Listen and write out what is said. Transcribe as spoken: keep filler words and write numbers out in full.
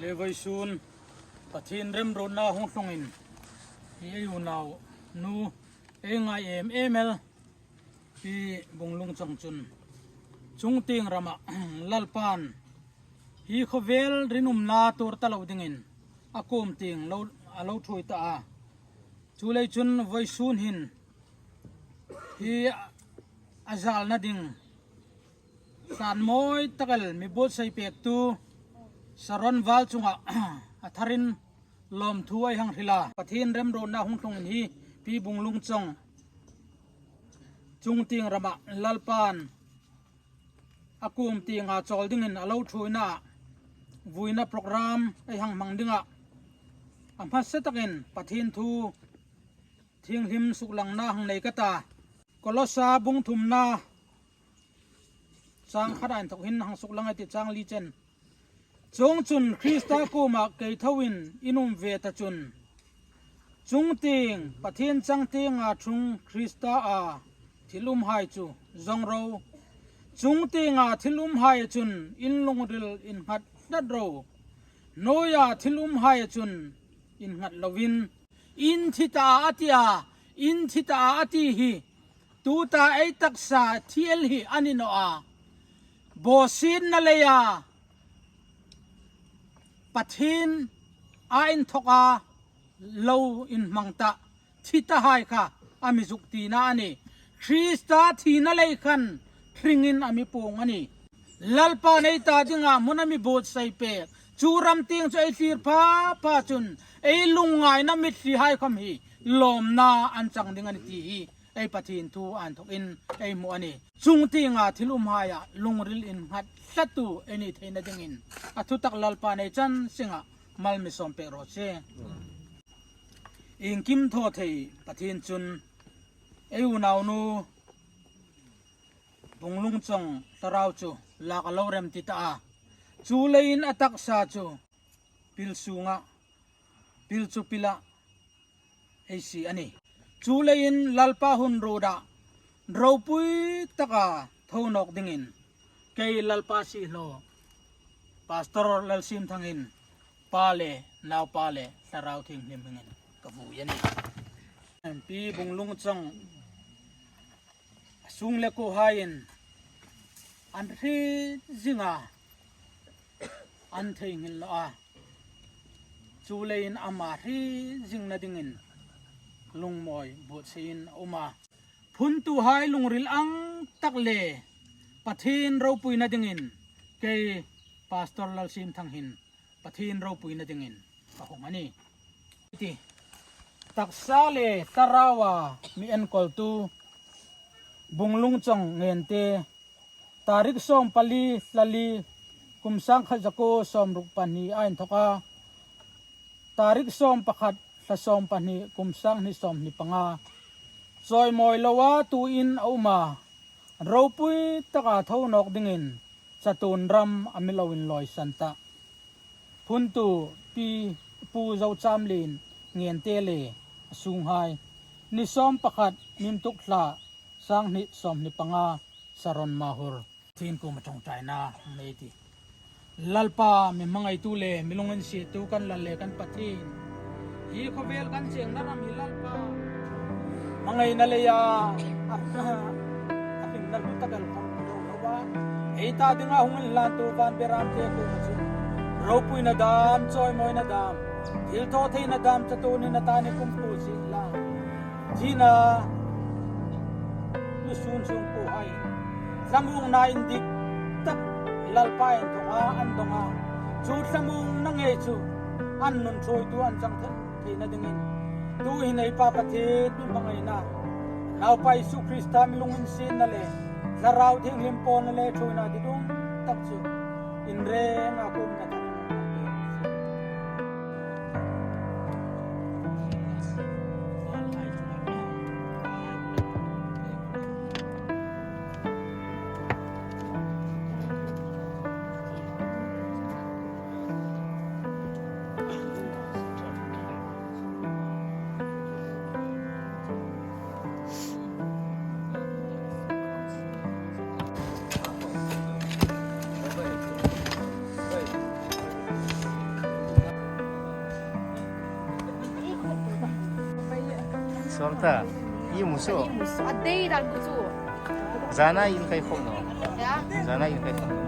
Le vawisun Pathien remruotna hung tlungin hi ei unaunu, ei ngai em em el Pi Bunglungchong chun chungtieng rama Lalpan hi khawvel rinumna tuor ta lo dingin a kuom tieng lo, a lo thuoi ta a. Chuleiin chun vawisun hin hi a zalna ding tlan mawi tak el mi buotsai pektu Saron Val chunga a tharin lawmthu ei hang hril a. Pathien remruotna hung tlungin hi Pi Bunglungchong chungtieng rama Lalpan a kuom tienga chawl dingin a lo thuoina vuina program ei hang hmang ding a. A hmasa takin Pathien thu thienghlim suklangna hang nei ka ta. Kolosa bung thumna chang khat a inthok hin hang suklang ei ti, chang li chen. Chuongchun Krista kuoma kei thoin in um ve ta chun, chungtieng Pathien changtienga ṭhung Krista a thil umhai chu zawng ro. Chungtienga thil umhaia chun in lungril innghat tlat ro. Hnuoia thil umhaia chun innghat lovin, in thi ta a ti a, in thi ta a ti hi tuta ei taksa thi el hi a ni naw a. Bawsietna leia Pathien a inthawka lo inhmang ta, thi tahai kha a mi zuk tina a nih. Krista thina lei khan hringin a mi puong a nih. Lalpan ei ta dinga hmun a mi buotsai pek, chu ram tieng chu ei thlir pha pha chun ei lungngaina mitthlihai khawm hi lawmna an chang ding a nih ti hi ei Pathien thu a inthawkin ei hmu a nih. Chungtienga thil umhaia lungril innghat tlatu ei ni theina dingin a thutak Lalpan ei chan singa mal mi sawm pek raw se. Iengkim thaw thei Pathien chun ei unaunu Bunglungchong thlarau chu lak a lo rem ti ta a. Chuleiin a taksa chu pil sunga, pil chu pila ei sie a nih. Chuleiin Lalpa hun ruota ropui taka tho nawk dingin kei Lalpa siehlaw Pastor Lalsimthangin Pa le Naupa le Thlarau Thienghlim hmingin ka vui a nih. Pi Bunglungchong a sung le kuohaiin an hriet zing a, an theinghil naw a. Chuleiin ama hriet zingna dingin lungmawi buotsaiin a um a. Phuntuhai lungril ang tak le Pathien ropuina dingin kei Pastor Lalsimthang hin Pathien ropuina dingin ka hung a nih. Ti, taksa le thlarau a mi enkawltu Bunglungchong Ngente, tarik sawm pali thla li, kum sangkhat zakuo sawmruk pahni a inthawka, tarik sawm pakhat thla sawm pahni, kum sanghni sawmhni panga, chawimawi loa tuin a um a, ropui taka tho nawk dingin chatuon ram a mi lo inlawisan ta. Phuntu Pi Pu Zochamlien Ngente le a sunghai, ni sawm pakhat, Nimtuk thla, sanghni sawmhni panga, Saron Mahur, Pathien kuoma ṭawngṭaina nei ei tih. Lalpa, mi hmangaitu le mi lunginsietu kan Lal le kan Pathien. Hi khawvel kan chengna ram hi Lalpa, hmangaina leia a, a hringna hlu tak el khawm lo lo a, ei ta dinga hung inhlantu van berâmte kuoma chu ropuina dâm, chawimawina dâm, thilthawtheina dâm chatuonin a ta ni kumkhuo sien la. Thina, nu sun sung kuo hai, thlamuongna indik tak Lalpa in thawka an dong a. Chu thlamuongna ngei chu an nun ṭhuoitu an chang thei theina dingin, tuhin ei Pa Pathien, mi hmangaina, Naupa Isu Krista mi lunginsietna le Thlarau Thienghlim pawlna le ṭhuoina didum tak chu in renga kuomna thanin. Sawm ta, i mu saw. A dei dan ku chu. Zana in kai khawm naw. Ya. Zana in kai khawm naw.